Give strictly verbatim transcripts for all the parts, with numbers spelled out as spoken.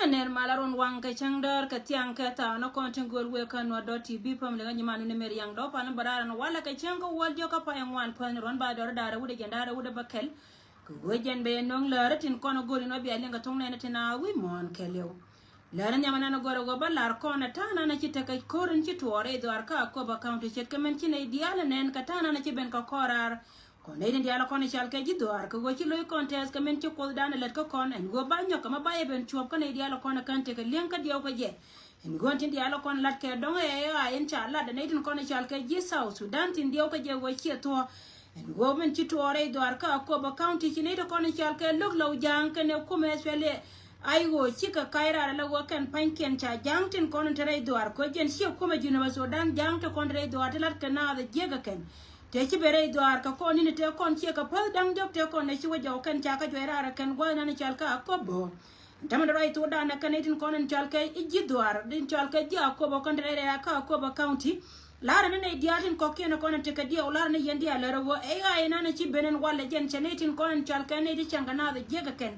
Ner mal a ruɔn waŋ kɛ cäŋ däär kɛ thiaŋ kɛ thaak ni kɔn tin gööl wëë kä Nuäär dot T V family kä nyiman ni mɛr yaŋ dɔ̱ pan bä raar ɛn walɛ kɛ cäŋ kä wäl diɔ̱k kä pay ŋuan päny ruɔ̱n ba dɔr da̱rɛ wut ɛ jɛn da̱rɛ wut ɛ bä kɛl. Kɛ wee jɛn bɛ yɛ nöŋ läärä tin kɔn a go̱o̱r in wä bia liŋ kɛ thoŋ nɛɛni tin a wi̱i̱ muɔ̱ɔ̱n kɛɛliw. Läärä nhiam ɛnan a gɔr a ɣöö bä lar kɔn a ta̱a̱ nan a ci tekɛ ko̱r in ci tuɔɔr rɛy dhuaar kä Akobo County ce̱tkɛ min ci nɛy diaal ɛ nɛn kɛ ta̱a̱ nan a ci ben kɛ kɔn raar. Kɔn nɛy tin diaal ɛ kɔn i̱ cal kɛ ji̱ dhuaar kɛ ɣöö ci lo̱c kɔn tɛth kɛ min ci Kuothdan ɛ lät kä kɔn ɛn ɣöö ba nyɔk kɛ ma ba yɛ ben cuɔ̱p kä nɛy diaal ɛ kɔn ɛ kän tekɛ li̱eŋ kä diɛw kä jɛ. Ɛn ɣöö tin diaal ɛ kɔn lat kɛ dɔ̱ŋ ɛ ɛ ɣa̱c in ca lat ɛ nɛy tin kɔn i̱ cal kɛ ji̱ South Sudan tin diɛw kä jɛ ɣöö ciɛ thuɔ̱ɔ̱. Ɛn ɣöö min ci tuɔɔr rɛy dhuaar kä Akobo County ci nɛy ti kɔn i̱ cal kɛ Lok Lɔw Ja̱a̱ŋ kɛnɛ kumɛ Australia. Ay ɣöö cikɛ ka̱c raar ala ɣöö kɛn pa̱nykiɛn ca ja̱a̱ŋ tin kɔn in te rɛy dhuaar kä jɛn ciɛ kumɛ Junub Sudan ja̱a̱ŋ ti kɔn te rɛy dhuaar ti lat kɛ naath ɛ jiäk ɛ kɛn. Tëë ci ben rɛy dhuaar kɛ kɔn ni̱n tëë kɔn ciɛ kɛ päth da̱ŋ diɔ̱k tëë kɔn nɛ ci wä jɔw kɛn ca kɛ juɔc raar ɛ kɛn gua̱th nan i̱ cal kä Akobo. Tämɛ dee ruac thuɔ̱k danɛ kɛn nɛy tin kɔn in cɔal kɛ i̱ ji̱ dhuaar in cɔal kɛ ji̱ Akobo kɔn te rɛy rɛy kä Akobo County. La̱rä ni nɛy diaal tin kɔ̱kiɛn kɔn in tekɛ diɛw la̱rä ni yɛn diaal lärä ɣöö ɛ ɣa̱c inan in ci ben in walɛ jɛn cɛ nɛy tin kɔn in cɔal kɛ nɛy ti cäŋ kɛ naath jiäk kɛ kɛn.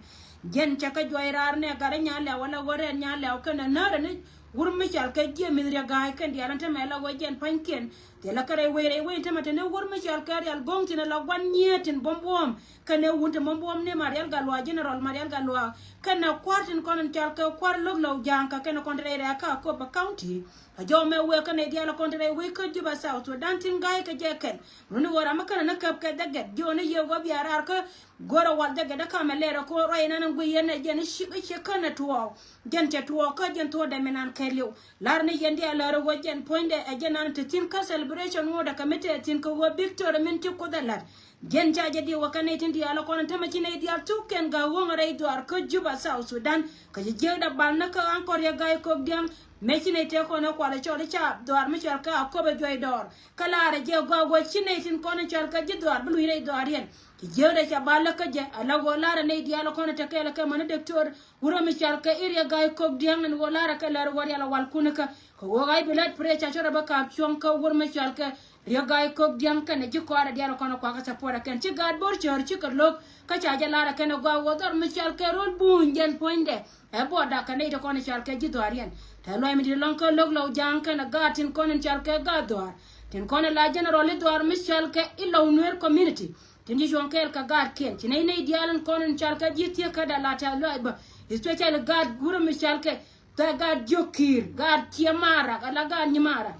Jɛn cɛ kɛ juɔc raar nɛ gat in nya lɛw ala ɣöö rɛn nya lɛw kɛn ɛ näärä ni wur mi cɔal kɛ ji̱ mi̱th riɛ ga̱a̱c kɛn diaal in tämɛ ala ɣöö jɛn pa̱nykiɛn. Thilɛ kɛ rɛy wec rɛy wec in tämɛ te ni wur mi cɔal kɛ rial go̱ŋ tin ala gua̱n nyiee tin buɔ̱m buɔ̱ɔ̱m. Kɛnɛ wun ti mɔmbɔm ni Marial Galwa, General Marial Galwa. Kɛnɛ kua̱r tin kɔn in cɔal kɛ kua̱r Lok Lɔw Ja̱a̱ŋ kɛ kɛnɛ kɔn ti rɛy rɛy kä Akobo County. A jɔw mɛ wee kɛnɛ diaal kɔn ti rɛy wec kä Juba South Sudan tin ga̱a̱c kɛ jɛ kɛn. Muni ɣöö ram mi kɛnɛ ni käp kɛ dhɛ gɛt jiɔni yɛ wä bia raar kä go̱rɛ wal dhɛ gɛt kä mɛ lɛɛrɛ ko ruac inan in guiy yɛn ɛ jɛn i̱ ci i̱ ci känɛ tuɔɔk. Jɛn cɛ tuɔɔk kä jɛn thuɔɔk dɛ mi nan kɛɛliw. La̱r ni yɛn diaal lärä ɣöö jɛn puɔ̱nydɛ ɛ jɛn nan te thi̱n kä celebration ŋuɔ̱t ɛ kɛ mi te thi̱n kä ɣöö Victoria min ti Kuoth ɛ la̱t. Jɛn ca jɛ diw ɛ kɛ nɛy tin diaal ɛ kɔn in tämɛ ci nɛy diaal thuk kɛn ga̱ ɣöŋ rɛy dhuaar kä Juba South Sudan. Kä ci jiäkdɛ bal ni kä ɣa̱ŋ kɔn riɛk ga̱ i̱ kök dia̱ŋ. Mëë ci nɛy tëë kɔn ɛ kual ɛ cɔl i̱ ca dhuaar mi cɔal kä Akobo Juɔy Dɔɔr. Kä laarɛ jɛ gɔaa ɣöö ci nɛy tin kɔn in cɔal kä ji̱ dhuaar bi luny rɛy dhuaar yɛn. Ci jiäkdɛ ca bal ni kä jɛ ala ɣöö laarɛ nɛy diaal ɛ kɔn in te kɛɛl ɛ kɛ mäni diktor. Wurɛ mi cɔal kɛ i̱ riɛk ga̱ i̱ kök dia̱ŋ in ɣöö laarɛ kɛ lär ɣöö rial ɛ wal kun ikä. Kɛ ɣöö ɣa̱c bi lät pressure cä rɔ bä ka̱p cuɔ̱ŋ kä wur mi cɔal kɛ riek ga̱a̱c ko̱k dia̱ŋ kɛnɛ ji̱ kɔaarɛ diaal kɔn kuakä support ɛ kɛn ci gaat bo̱r cäär cikɛ lo̱k. Kä ca jɛ lar ɛ kɛn ɛ gɔaa wä dhɔr mi cɔal kɛ rol buny jɛn puɔ̱nydɛ. Ɛ buɔt dak kɛ nɛy ti kɔn cɔal kɛ ji̱ dhɔaar yɛn. Tɛ luac mi di̱t lɔ̱ŋ kä Lok Lɔw Ja̱a̱ŋ kɛnɛ gaat tin kɔn in cɔal kɛ gaat dhɔaar. Tin kɔn in la general i̱ dhɔaar mi cɔal kɛ i̱ Lɔw Nuer community. Tin ci cuɔ̱ŋ kɛɛl kɛ gaatkiɛn ci nɛy nɛy diaal in kɔn in cɔal kɛ ji̱ thiek käda la tɛ luac bä. Especially gaat wurɛ mi cɔal kɛ Thɛ gaat jiök ki̱i̱r, gaat ciɛ marak, ala gaat nyimarak.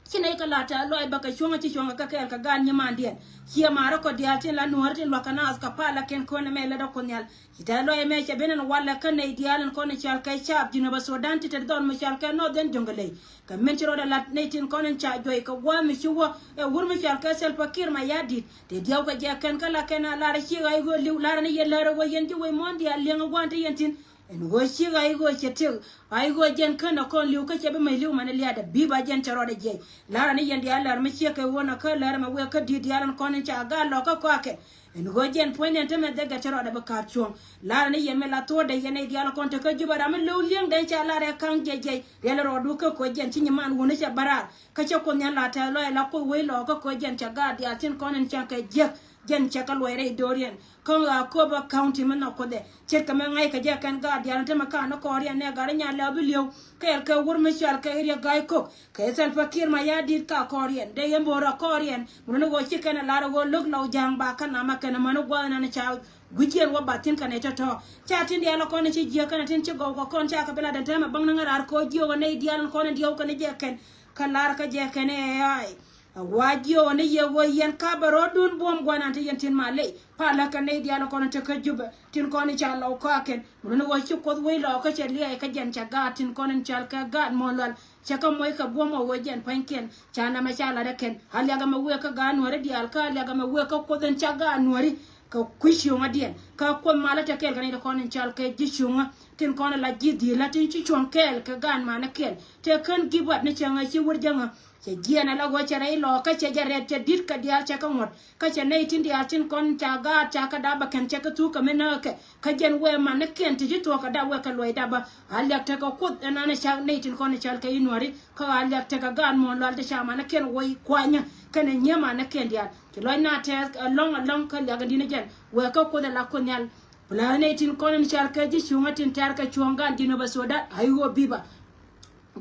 Ci nɛy kä la tɛ lɔc bä kɛ cuɔ̱ŋä ci cuɔ̱ŋä kä kɛɛl kɛ gaat nyimandiɛn. Ciɛ marak kɔ diaal tin la nuɔ̱ɔ̱ri tin luakä naath kɛ pal la kɛn kön ɛmɛ lät ɛ Kuoth Nhial. Ci tɛ lɔc ɛmɛ cɛ ben ɛn walɛ kä nɛy diaal ɛn kɔn ɛ cɔal kɛ caap Jinub Sudan ti te dhɔl mi cɔal kɛ Northern Jonglei. Kɛ min ci rɔɔdɛ lat nɛy tin kɔn ɛn ca juɔc kɛ gua̱a̱th mi ci wä ɛ wur mi cɔal kɛ Salva Kiir Mayardit. Tɛ diɛw kɛ jɛ kɛn kä la kɛn a lar ɛ ci ɣa̱c ɣöö li̱w lar ɛn yɛn lär ɛ ɣöö yɛn ji̱ wec muɔ̱ɔ̱n diaal liɛŋ ɛ gua̱a̱n ti yɛn thi̱n. Ɛn ɣöö ci ɣa̱c ɣöö cɛ tëk, ɣa̱c ɣöö jɛn känɛ kɔn li̱w kä cɛ bi mäc li̱w manɛ liaatdɛ bi̱i̱ ba jɛn cɛ rɔɔdɛ jiɛc. La̱rä ni yɛn diaal lär mi ciek kɛ ɣöö nɔ kä lär mɛ wëë kä di̱t diaal ɛn kɔn in ca gaat lɔk kä kɔakɛ. Ɛn ɣöö jɛn puɔ̱nydɛ ɛn tämɛ dhɛ gɛt cɛ rɔɔdɛ bi ka̱a̱p cuɔ̱ŋ. La̱rä ni yɛn mi la thuɔ̱ɔ̱dɛ yɛn nɛy diaal ɛn kɔn te kä Jubɛ ram mi lo̱w li̱eŋdɛ ca la̱rɛ ka̱ŋ jiɛc jiɛc. Riɛl rɔɔdu kä koc jɛn ci nyiman wuni cɛ bä raar. Kä cä Kuoth Nhial la tɛth lɔc la Kuoth wec lɔɔkä koc jɛn cɛ gaat diaal tin kɔn in cäŋ kɛ jiäk. Jɛn cɛ kɛ luɔc rɛy do̱riɛn. Kä ɣaa Akobo County mi nhɔk Kuoth ɛ. Ce̱tkɛ mi ŋa̱ckɛ jɛ kɛn gaat diaal in te mi ka̱n ni kɔɔriɛn nɛ gat in nya lɛw bi li̱ew. Kɛɛl kɛ wur mi cɔal kɛ i̱ riɛk ga̱a̱c ko̱k. Kɛ Salva Kiir Mayardit ka kɔɔriɛn. Dee yɛn bo̱o̱r a kɔɔriɛn. Mi runi ɣöö ci kɛn ɛ lar ɛ ɣöö Lok Lɔw Ja̱a̱ŋ ba kɛn ama kɛn amäni gua̱a̱th in ɛn ca gui̱c yɛn wä bath thi̱n kɛn ɛ tɔ̱tɔ̱. Ca tin diaal ɛ kɔn in ci jiäk kɛn ɛ tin ci gɔw kɛ kɔn ca kɛ bi lat ɛn täämɛ baŋ ni ŋäraar kɛ ɣöö jiök ɛ nɛy diaal in kɔn in diɔw kɛn jɛ kɛn. Kä lar kä jɛ kɛn ɛ ɣa̱a̱c. A wa jiök ni yɛ ɣöö yɛn ka bɛ rɔɔdun buɔ̱m gua̱nan ti yɛn tin ma ley. Palä kɛ nɛy diaal kɔn in te kä Jubɛ tin kɔn in ca lɔw kɔakɛn. Mun ni ɣöö ci Kuoth wec lɔɔkä cɛ liɛɛc kä jɛn cɛ gaat tin kɔn in cɔal kɛ gaat Mɔlual. Cɛ kɛ moc kɛ buɔ̱m ɔ ɣöö jɛn pa̱nykiɛn ca nɛmɛ ca lat ɛ kɛn. A liak ɛmɛ wëë kä gaat Nuääri diaal kä a liak ɛmɛ wëë kä Kuoth in ca gaat Nuääri. Kɛ kui̱ cuŋädiɛn kä Kuoth malä te kɛɛl kɛ nɛy ti kɔn in cɔal kɛ ji̱ cuŋä tin kɔn in la ji̱ dhi̱i̱lä tin ci cuɔ̱ŋ kɛɛl kɛ gaat manäkiɛn. Tëë kän give up ni cäŋ ɛ ci wur jäŋä. Cɛ jiɛɛn ala ɣöö cɛ rɛy lɔɔkä cɛ jɛ rɛt cɛ di̱t kɛ diaal cɛ kɛ ŋuɔ̱t. Kä cɛ nɛy tin diaal tin kɔn ca gaat ca kɛ dap bä kɛn cɛ kɛ thuk kɛ mi näk kɛ. Kä jɛn wee manäkiɛn ti ci thuɔ̱k kɛ dap wee kɛ luɔ̱c dap bä. A liak tekɛ Kuoth ɛn an ca nɛy tin kɔn cɔal kɛ i̱ Nuääri. Kä a liak tekɛ gaat Mɔlual ti ca manäkiɛn wee kuanyä. Kɛnɛ nyiee manäkiɛn diaal. Ci lɔc na tɛth ɛlɔ̱ŋ ɛlɔ̱ŋ kä liak in di̱t ni jɛn. Wee kä Kuoth ɛ la Kuoth Nhial. Plan ɛ tin kɔn in cal kɛ ji̱ cuŋä tin tɛ̈r kɛ cuɔ̱ŋ gan Jinubä Sudan. Ay ɣöö biba.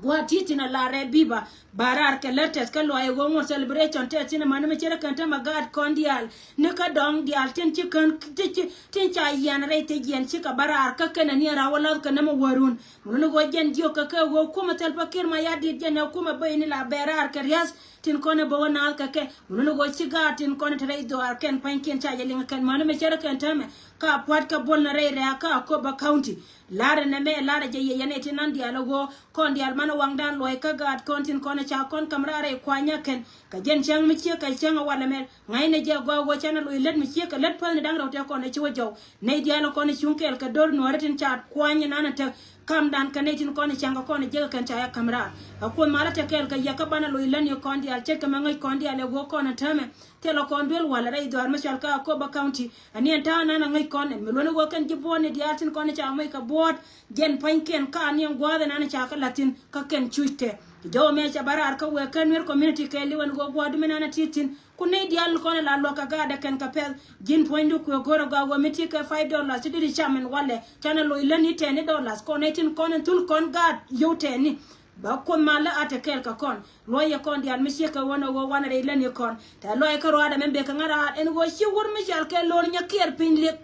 Gua̱a̱th ti tin a lar rɛ biba. Ba raar kɛ lär tɛth kä luay ɣöö ŋuɔ̱t celebration tɛth tin a mani mi cɛ rɛ kɛn tämɛ gaat kɔn diaal. Ni kä dɔŋ diaal tin ci kän ti ci tin ca yian rɛy thiec yɛn cikɛ ba raar kä kɛn a ni a raw a lath kɛ nämɛ wärun. Mun ni ɣöö jɛn jiök kɛ kɛ ɣöö kumɛ thil pa kiɛr ma ya dit jɛn ɛ kumɛ bäy ni la bɛ raar kɛ ria̱th. Tin kɔn ɛ bä wä naath kɛ kɛ. Mun ni ɣöö ci gaat tin kɔn ɛ te rɛy dhuaar kɛn pa̱nykiɛn ca jɛ liŋ kɛn mani mi cɛ rɛ kɛn tämɛ. Ka pua̱t kɛ buɔl ni rɛy rɛ̈ɛ̈k kä Akobo County. Larɛ nɛmɛ larɛ jɛ yɛ yɛn ɛ tin nan diaal ɛ ɣöö kɔn diaal man ɛ waŋdan luɔ̱c kä gaat kɔn tin kɔn ɛ ca kɔn ka̱m raar ɛ kuanyä kɛn. Kɛ jɛn cäŋ mi ciek kɛ cäŋ ɛ walɛ mɛl. Ŋa̱cnɛ jɛ gɔaa ɣöö canɛ loc lät mi ciek kɛ lät päthni da̱ŋ rɛw tɛ kɔn ɛ ci wä jɔw. Nɛy diaal ɛ kɔn ɛ cuŋ kɛɛl kɛ do̱r nuɔ̱ɔ̱ri tin ca kuany ɛ nanɛ tek. Kamdan kɛ nɛy tin kɔn ɛ cäŋ kɛ kɔn ɛ jiäk ɛ kɛn ca yɛ ka̱m raar. Ɛ Kuoth malä te kɛɛl kɛ yɛ kä banɛ loc lätni kɔn diaal ce̱tkɛ mɛ ŋäc kɔn diaal ɛ ɣöö kɔn ɛ täämɛ. Thilɛ kɔn duel walɛ rɛy dhɔaar mi cɔal kä Akobo County. Ɛ ni ɛn ta̱a̱ nan ɛ ŋäc kɔn ɛ mi luɔ̱ni ɣöö kɛn ji̱ buɔ̱ɔ̱tni diaal tin kɔn ɛ ca moc kɛ buɔ̱ɔ̱t. Jɛn pa̱nykiɛn ka ni ɛn gua̱a̱th ɛ nan ɛ ca kɛ la̱th thi̱n kä kɛn cuc tɛ. Jɔw mɛ ca bä raar kä wëë kä Nuer community kɛ liwɛn ɣöö gua̱a̱du mi nan ɛ ti̱i̱ thi̱n. Ku nɛy diaal kɔn ɛ la luäk kɛ gaatdɛ kɛn kɛ pɛ̈th. Ji̱n puɔ̱nydu kuëë go̱rɛ gɔaa ɣöö mi ti kɛ five dollars ti diri cam ɛn walɛ canɛ loc lätni ten dollars kɔn nɛy tin kɔn ɛn thul kɔn gaat yio̱w tɛɛni. Bä Kuoth malä a te kɛɛl kɛ kɔn. Luɔyɛ kɔn diaal mi ciek kɛ ɣöö nɛ ɣöö wanɛ rɛy lätni kɔn. Tɛ luɔyɛ kä ruaadɛ mɛn bek kɛ ŋa̱ raar ɛn ɣöö ci wur mi cɔal kɛ Lo̱r Nyakiɛɛr Piny Liek.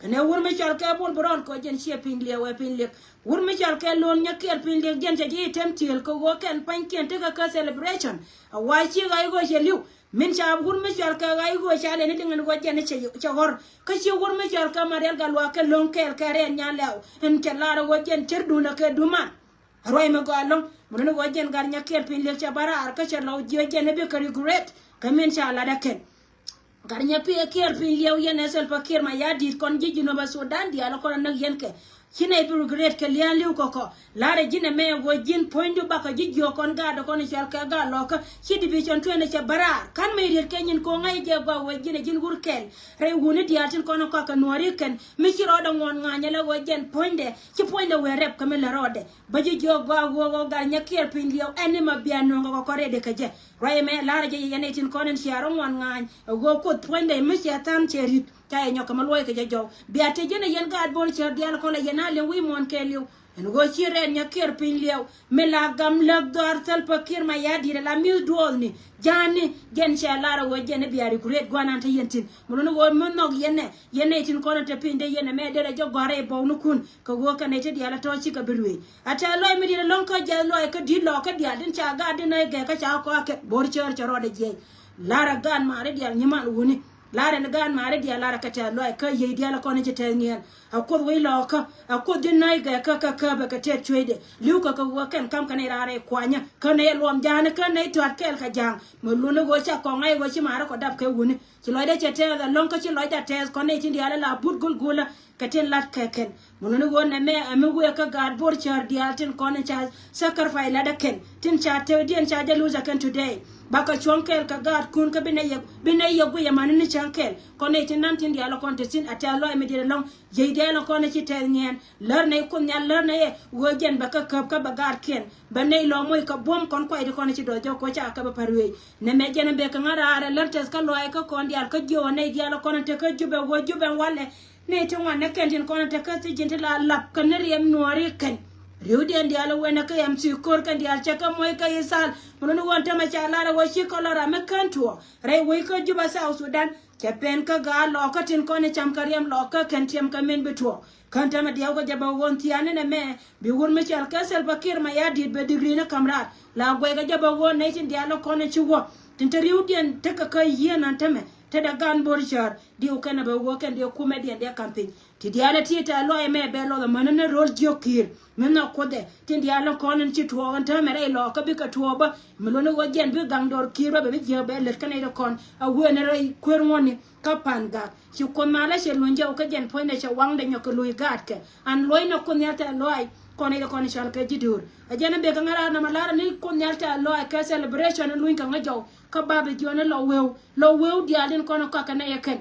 Ɛn ɛ wur mi cɔal kɛ Bol Bärɔn kɛ ɣöö jɛn ciɛ Piny Liek ɛ Piny Liek. Wur mi cɔal kɛ Lo̱r Nyakiɛɛr Piny Liek jɛn cɛ ji̱ i̱ tɛm tiëël kɛ ɣöö kɛn pa̱nykiɛn tekɛ kä celebration. A wa ci ɣa̱c ɣöö cɛ li̱w. Min ca wur mi cɔal kɛ ɣa̱c ɣöö ca lɛni liŋ ɛn ɣöö jɛn cɛ, cɛ ɣɔr. Kä ci wur mi cɔal kɛ Marial Gatluak kɛ lo̱ŋ kɛɛl kɛ rɛɛn Nyan Lɛw. Ɛn cɛ lar ɛ ɣöö jɛn cär duundɛ kɛ duman. A ruac mi gɔaa ɛlɔ̱ŋ. Mun ni ɣöö jɛn Gat Nyakiɛɛr Piny Liek cɛ bä raar kä cɛ lɔw jiö jɛn ɛ bikɛ regret. Kɛ min ca lat ɛ kɛn. Gat Nyakiɛɛr Piny Liek yɛn ɛ Salva Kiir Mayardit kɔn ji̱ Jinubä Sudan diaal kɔn ɛ näk yɛn kɛ. Ci nɛy bi regret kɛ lia̱a̱n li̱w kɔkɔ. La̱rɛ ji̱n ɛmɛ ɛ ɣöö ji̱n puɔ̱nydu bakɔ ji̱ jiök kɔn gaat kɔn cɔal kɛ gaat lɔkä. Ci division twenty cɛ bä raar. Ka̱n mëë riet kɛ nyin ko̱ŋ ŋa̱c jɛ gɔaa ɣöö ji̱n ɛ ji̱n wur kɛl. Rɛy wuni diaal tin kɔn ɛ kɔakɛ nuɔ̱ɔ̱ri kɛn. Mi ci rɔɔdɛ ŋuɔ̱n ŋa̱a̱nyɛ lɛ ɣöö jɛn puɔ̱nydɛ. Ci puɔ̱nydɛ wëë rɛp kä mi lät rɔɔdɛ. Bä ji̱ jiök gɔaa ɣöö ɣöö Gat Nyakiɛɛr Piny Liek ɛn ni ma bia nööŋ kɛ kɔkɔ rɛɛdɛ kɛ jɛ. Ruac ɛmɛ la̱rä jɛ yɛ yɛn ɛ tin kɔn in cia rɔ ŋuan ŋa̱a̱ny. Ɛ ɣöö Kuoth puɔ̱nydɛ mi cia tha̱a̱n cɛ ri̱t. Ca yɛ nyɔk kɛ mi luɔc kɛ jɛ jɔw. Bia te ji̱n ɛ yɛn gaat Bor cär diaal kɔn lɛ yɛn a liŋ wi̱i̱ muɔ̱ɔ̱n kɛɛliw. Ɛn ɣöö ci rɛɛt Nyakiɛɛr Piny Liek. Mi la gam läk dhɔaar Salva Kiir Mayardit ɛ la mi̱th duɔɔthni. Ja̱a̱ni jɛn cɛ lar ɛ ɣöö jɛn ɛ bia regret gua̱nan te yɛn thi̱n. Mi luni ɣöö mi nhɔk yɛn ɛ. Yɛn nɛy tin kɔn in te piny dee yɛn ɛmɛ derɛ jɛ gɔ̱a̱r rɛy bɔwnikun. Kɛ ɣöö kɛ nɛy te diaal ɛ tɔ̱ cikɛ bi ruëëc. A tɛ̈th lɔaac mi di̱t ɛlɔ̱ŋ kä jiath lɔaac kä di̱t lɔɔkä diaal tin ca gaat di nɛy gɛ̈ɛ̈k kä ca kɔakɛ Bor cäär cɛ rɔɔdɛ jiɛc. La̱rä gaat maari diaal nyiman wuni. La̱rä ni gaat maari diaal la̱rä kɛ tɛ̈th lɔaac kä yiey diaal ɛ kɔn in ci tɛth ŋiɛɛn. A Kuoth wec lɔɔkä. A Kuoth di nɛy gɛ̈ɛ̈k kä kä käpɛ kɛ tɛth cueecdɛ. Li̱w kä kɛ ɣöö kɛn ka̱m kɛ nɛy raar rɛy kuanyä. Kä nɛy ɛ luɔm ja̱a̱ni kä nɛy tua̱t kɛɛl kɛ ja̱a̱ŋ. Mi luni ɣöö ca kɔŋ ŋa̱c ɣöö ci maari kɔ dap kɛ wuni. Ci lɔcdä cɛ tɛth ɛlɔ̱ŋ kä ci lɔcdä tɛth kɔn nɛy tin diaal ɛ la but gulgulä. Kɛ tin lat kɛ kɛn. Mi luni ɣöö nɛmɛ ɛ mi wëë kä gaat Bor cäär diaal tin kɔn in ca sacrifice latdä kɛn. Tin ca tëkdiɛn ca jɛ lose ɛ kɛn today. Bakɛ cuɔ̱ŋ kɛɛl kɛ gaatkun kä bi nɛy yɛ, bi nɛy yɛ guic ɛmani ni cäŋ kɛɛl. Kɔn nɛy tin nan tin diaal ɛ kɔn te thi̱n a tɛ̈th lɔaac mi di̱t ɛlɔ̱ŋ. Yiey diaal ɛ kɔn in ci tɛth ŋiɛɛn. Lär nɛy Kuoth Nhial lär nɛy ɛ ɣöö jɛn bɛ kä käp kä bɛ gaatkɛn. Bɛ nɛy lɔ moc kɛ buɔ̱m kɔn kuacdi kɔn in ci dɔ̱th jɔk kɛ ca kɛ bɛ pa̱r ruëëc. Nɛmɛ jɛn in bek kɛ ŋa̱ raar ɛ lär tɛth kä lɔaac kä kɔn diaal kä jiöwä nɛy diaal ɛ kɔn in te kä Jubɛ ɣöö Jubɛ walɛ. Nɛy ti ŋuan ni kɛn tin kɔn in te kä thiec ji̱n ti la lap kɛ ni riɛm nuɔɔri kɛn. Ri̱wdiɛn diaal ɛ wen ɛ kä M C ko̱r kɛn diaal cɛ kɛ moc kɛ i̱ thal. Mi luni ɣöö ɛn tämɛ ca lar ɛ ɣöö ci kɔlɛra mi kän tuɔɔk rɛy wec kä Jubɛ South Sudan. Cɛ pɛn kä gaat lɔɔkä tin kɔn in cam kɛ riɛm lɔɔkä kɛn tiɛm kɛ min bi tuɔɔk. Kän tämɛ diɛw kɛ jɛ bɛ ɣöö thia̱a̱n ni nɛmɛ bi wur mi cɔal kɛ Salva Kiir Mayardit bɛ digri ni ka̱m raar. La guɛc kɛ jɛ bɛ ɣöö nɛy tin diaal ɛ kɔn in ci wä. Tin te ri̱wdiɛn tekɛ kä yieen ɛn tämɛ. Te dee gan Bor cäär. Diw kɛn a bɛ wä kɛn dee kumɛ diɛn dee ka̱m piny. Ti diaal a ti tɛ̈th lɔaac ɛmɛ bɛ lɔth amäni ni ro̱l jiök Kiir. Mi nhɔk Kuoth ɛ. Tin diaal in kɔn in ci tuɔɔk in täämɛ rɛy lɔɔkä bikɛ tuɔɔk bä. Mi luni ɣöö jɛn bi gaŋ dɔɔr Kiir bä bɛ bi jiääk bɛ lät kä nɛy ti kɔn. A wëë ni rɛy kueer ŋuɔ̱tni. Kä pa̱n gak. Ci Kuoth malä cɛ luny jɛ wä kä jɛn puɔ̱nydɛ cɛ waŋdɛ nyɔk kɛ luny gaatkɛ. An luɔ̱cnɛ Kuoth Nhial tɛ̈th lɔaac. Kɔn nɛy ti kɔn in cɔal kɛ ji̱ duur. Ɛ jɛn in bek kɛ ŋa̱ raar nɔmɔ lar ni Kuoth Nhial tɛ̈th lɔaac kɛ celebration in luny kɛ ŋä jɔw. Kä Baba Jiɔn in lɔ wëëw. Lɔ wëëw diaal tin kɔn in kɔakɛ nɛy ɛ kɛn.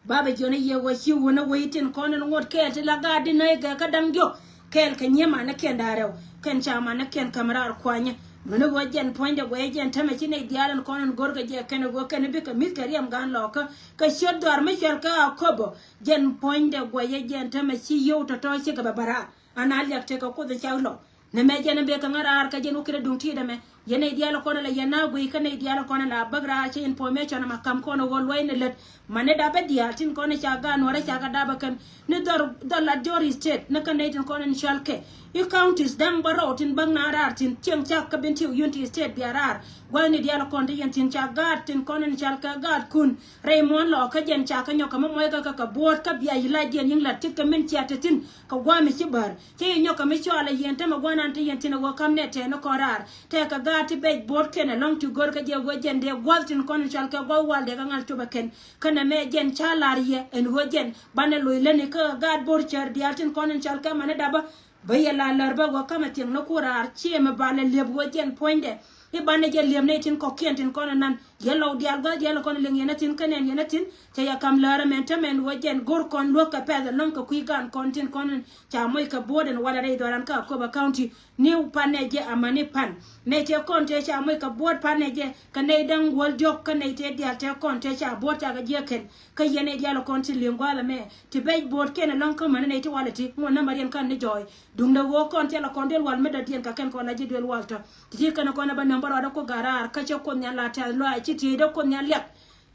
Baba Jiɔn i̱ yɛ wä ci wun a wec tin kɔn in ŋot kɛɛl ti la gaat di nɛy gɛ kä da̱ŋ diɔ̱k. Kɛɛl kɛ nyiee manikiɛn da̱ŋ rɛw. Kɛn ca manikiɛn ka̱m raar kuanyä. Mɛn ɣöö jɛn puɔ̱nydɛ guɛyɛ jɛn tämɛ ci nɛy diaal in kɔn in go̱rkɛ jɛ kɛn ɣöö kɛn bikɛ mi̱th kɛ riɛm gan lɔkä kɛ ciöt dhɔr mi cɔal kɛ Akobo. Jɛn puɔ̱nydɛ guɛyɛ jɛn tämɛ ci yio̱w tɔ̱tɔ̱ cikɛ bɛ bä raar. An a liak tekɛ Kuoth in cak lɔ. Nɛ mɛ jɛn in bek kɛ ŋä raar kɛ jɛn wä kɛn duŋ ti̱i̱t ɛmɛ. Yɛn nɛy diaal in kɔn in la yɛn na guiy kä nɛy diaal in kɔn in la bäk raar cɛ information ɛmɛ ka̱m kɔn in ɣöö luɔ̱c ni lät. Mani dapɛ diaal tin kɔn in ca gaat nuɔrɛ ca kɛ dapɛ kɛn ni dhɔr dhɔr lat jɔr state ni kä nɛy tin kɔn in cɔal kɛ i counties da̱ŋ bä rɔw tin bäk na raar tin cieŋ cak kä bin ti Unity State bia raar. Gua̱thni diaal kɔn ti yɛn tin ca gaat tin kɔn in cɔal kɛ gaatkun rɛy muɔ̱ɔ̱n lɔ kä jɛn ca kä nyɔk kä mi muɔc kä kä kä buɔ̱ɔ̱t kä bia yi lac diɛn yiŋ lat cit kä min cia te thi̱n kä gua̱a̱mi ci bär. Ci yi nyɔk kä mi cɔal a yɛn tämɛ gua̱nan ti yɛn tin a ɣöö ka̱m nɛ tɛɛni kɔn raar tɛɛkɛ gaat ti bɛc buɔ̱ɔ̱t kɛn ɛlɔ̱ŋ ti gör kä jɛ ɣöö jɛn dee gua̱th tin kɔn in cɔal kɛ gua̱th wal dee kä ŋa̱l copɛ kɛn. Kä nɛmɛ jɛn ca lar yɛ ɛn ɣöö jɛn banɛ loc lätni kä gaat bo̱r cär diaal tin kɔn in cɔal kɛ mani dapä. Bä yɛ la lär bä ɣöö kamɛ thiɛŋni ku raar ciɛ mi ba lɛ liep ɣöö jɛn puɔ̱nydɛ. I̱ banɛ jɛ liep nɛy tin kɔ̱kiɛn tin kɔn in nan yɛ lɔw diaal gua̱th diaal in kɔn in liŋ yɛn a thi̱n kä nɛn yɛn a thi̱n. Cɛ yɛ ka̱m lär ɛmɛn tämɛ ɛn ɣöö jɛn go̱r kɔn luäk kɛ pɛth ɛlɔ̱ŋ kɛ kui̱ gaan kɔn tin kɔn in ca moc kɛ buɔ̱ɔ̱t ɛn walɛ rɛy dhɔran kä Akobo County. Ni panɛ jɛ amäni pan nɛy tëë kɔn tëë ca moc kɛ buɔ̱ɔ̱t panɛ jɛ kɛ nɛy da̱ŋ wäl diɔ̱k kä nɛy tëë diaal tëë kɔn tëë ca buɔ̱ɔ̱t ca kɛ jiäk kɛn. Kä yɛn nɛy diaal kɔn ti li̱eŋ gua̱a̱th ɛmɛ ti bɛc buɔ̱ɔ̱t kɛn ɛlɔ̱ŋ kä mäni nɛy ti wal iti ŋuɔ̱n nä mɛ riɛn kan ni jɔɔy. Duundɛ ɣöö kɔn thilɛ kɔn duel wal mi dɔ̱diɛn kɛ kɛn kɔn la ji̱ duel wal tɔ. Ti ti kɛn kɔn ɛ bä nɛm bä rɔɔdɛ Kuoth gaat raar kä cɛ Kuoth Nhial la tɛth lɔaac ci tiecdɛ Kuoth Nhial liak.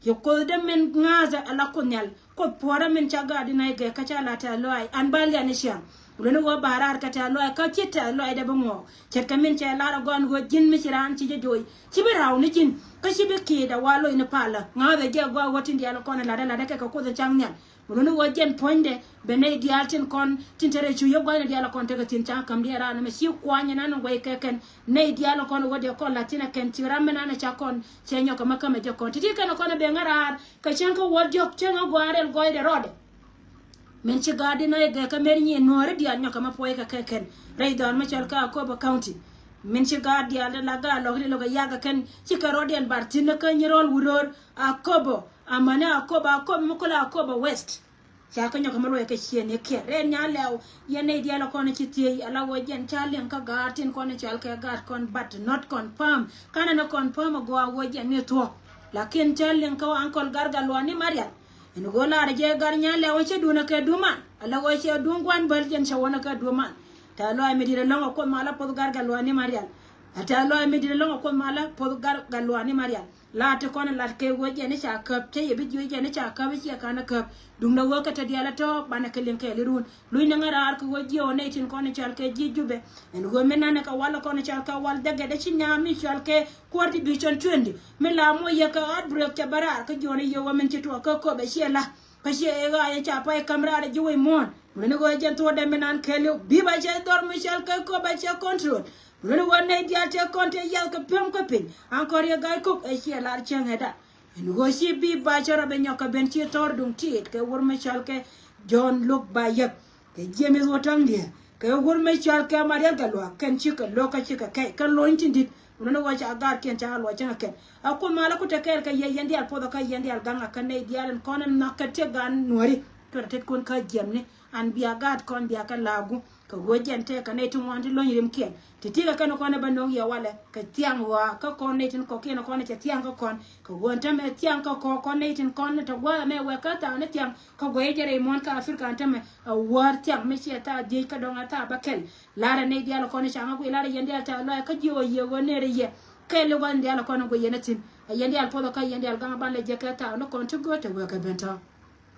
Yɛ Kuoth dee min ŋa̱a̱thɛ ala Kuoth Nhial. Kuoth puɔ̱rä min ca gaat in a i̱ gɛ kä ca la tɛth lɔaac an ba lian i̱ ciaŋ. Wulä ni ɣöö ba raar kɛ tɛth lɔaac kä ci tɛth lɔaac dee bi ŋuɔɔk. Ce̱tkɛ min cɛ lar a gɔaa ɛn ɣöö ji̱n mi ci raan ci jɛ joc ci bi raw ni ji̱n. Kä ci bi ki̱i̱t a wa loc ni palä ŋa̱a̱thɛ jɛ a gɔaa ɣöö tin diaal kɔn in latdä latdä kɛ kɛ Kuoth in cak nhial. Wulä ni ɣöö jɛn puɔ̱nydɛ bɛ nɛy diaal tin kɔn tin te rɛy cu yɛ gua̱thni diaal kɔn tekɛ thi̱n ca ka̱m diaal raan ɛmɛ ci kuany ɛn an in guɛy kɛ kɛn. Nɛy diaal kɔn ɣöö dee kɔn la̱th thi̱n ɛ kɛn ci ram ɛn an in ca kɔn cɛ nyɔk kɛ mä kämɛ jɛ kɔn ti̱ti̱ kɛn kɔn ɛ ben ŋä raar. Kɛ cäŋ kä wäl diɔ̱k cäŋ ɛ gua̱a̱r rɛl gɔɔydɛ rɔɔdɛ. Min ci gaat in a i̱ gɛ kä mer nyin nuɔ̱ɔ̱ri diaal nyɔk kɛ mä puɔ̱ykɛ kɛ kɛn rɛy dhɔr mi cɔl kä Akobo County. Min ci gaat diaal la gaat lɔk ri lɔk ɛ yak kɛ kɛn ci kɛ rɔɔdiɛn bar thi̱n kä nyi rɔɔl wuröör Akobo amäni Akobo Akobo mi kulɛ Akobo West. Ca kä nyɔk kɛ mä luɔc kɛ ciɛ ni kiɛn rɛn nya lɛw. Yɛn nɛy diaal kɔn ci thiey ala wä jɛn ca liŋ kä gaat tin kɔn cɔal kɛ gaat kɔn but not confirm. Kanɛ ni confirm a gɔaa wä jɛn ni thuɔ̱k. Lakin ca liŋ kä ankɔl gar gat luani marial. Ɛn ɣöö lar jɛ gar nya lɛw cɛ duun a kɛ duman ala ɣöö cɛ duun guan bäl jɛn cɛ wän a kɛ duman. Tɛ̈th lɔaac mi di̱t ɛlɔ̱ŋ a Kuoth malä poth gar gat luani marial. A tɛ̈th lɔaac mi di̱t ɛlɔ̱ŋ a Kuoth malä poth gar gat luani marial. Lar ti kɔn lat kɛ ɣöö jɛn i̱ ca käp cä yɛ bi jiö jɛn i̱ ca käp i̱ ciɛ ka̱n ɛ käp. Duundɛ ɣöö kɛ te diaal ɛ tɔ̱ banɛ kɛ liŋ kɛɛl i̱ run luny ni ŋäraar kɛ ɣöö jiɛ ɣöö nɛy tin kɔn i̱ cɔal kɛ ji̱ Jubɛ. Ɛn ɣöö mi nanɛ kɛ wal kɔn i̱ cɔal kɛ wal dhɛkɛ dee ci nyaam mi cɔal kɛ kuäär ti bi cɔn cuëndi mi la moc yɛ kɛ outbreak cɛ bä raar kä jiɔn i̱ yɛ ɣöö min ci tuɔɔk kä köp ɛ ciɛ la. Kä ciɛ ëë ɣaayɛ ca pay käm raar ɛ ji̱ wec muɔ̱ɔ̱n. Wulä ni ɣöö jɛn thuɔɔdɛ mi nan kɛɛliw bi ba cɛ dhɔr mi cɔal kɛ köp ba cɛ control. Wulä ni ɣöö nɛy diaal tëë kɔn tëë yath kɛ piɔ̱m kä piny an kɔn riek ga̱a̱c kok ɛ ciɛ lar cäŋ ɛ da. Ɛn ɣöö ci bi ba cɛ rɔ bɛ nyɔk kɛ ben ci thɔɔr duŋ tiit kɛ wur mi cɔal kɛ Jɔ̱ɔ̱n Luk ba yäk. Kɛ James wä täŋ diɛ kɛ wur mi cɔal kɛ Marial kɛ luaak kɛn cikɛ lo̱k kä cikɛ kɛc kä lony tin di̱t. Wulä ni ɣöö ca gaatkiɛn ca luɔc cäŋ ɛ kɛn a kun malä ku te kɛɛl kɛ yɛ yɛn diaal puɔth kä yɛn diaal gaŋ a kä nɛy diaal in kɔn in nhɔk kɛ tiek gan nuääri. Cuɛ rɔ tet kun kä jiɛmni an bia gaat kɔn bia kɛ la̱a̱ku. Kɛ ɣöö jɛn tëëkɛ nɛy ti ŋuan ti lo̱ny rimkiɛn ti ti̱i̱ kɛ kɛn kɔn ɛ bä no̱o̱ŋ yɛ walɛ kɛ thiaŋ ɣɔaa kä kɔn nɛy tin kɔ̱kiɛn kɔn ɛ cɛ thiaŋ kä kɔn. Kɛ ɣöö ɛn tämɛ thiaŋ kä kɔn kɔn nɛy tin kɔn ni te gua̱a̱th ɛmɛ wɛɛk kä thaak ni thiaŋ kä guɛy jɛ rɛy muɔ̱ɔ̱n kä Africa ɛn tämɛ. A wäär thiaŋ mi ciɛ thaak dhiec kä dɔ̱ŋ a thaak bä kɛl. Larɛ nɛy diaal kɔn i̱ ca ŋä guiy larɛ yɛn diaal thaak lɔaac kä jiök ɛ yiëë ɣöö nɛɛrɛ yɛ. Kɛl i̱ gua̱th diaal kɔn i̱ guiy yɛn a thi̱n a yɛn diaal puɔth kä yɛn diaal gaŋ a ban lɛ jɛ kɛ thaak ni kɔn ti göör te wɛɛk kɛ ben tɔ̱.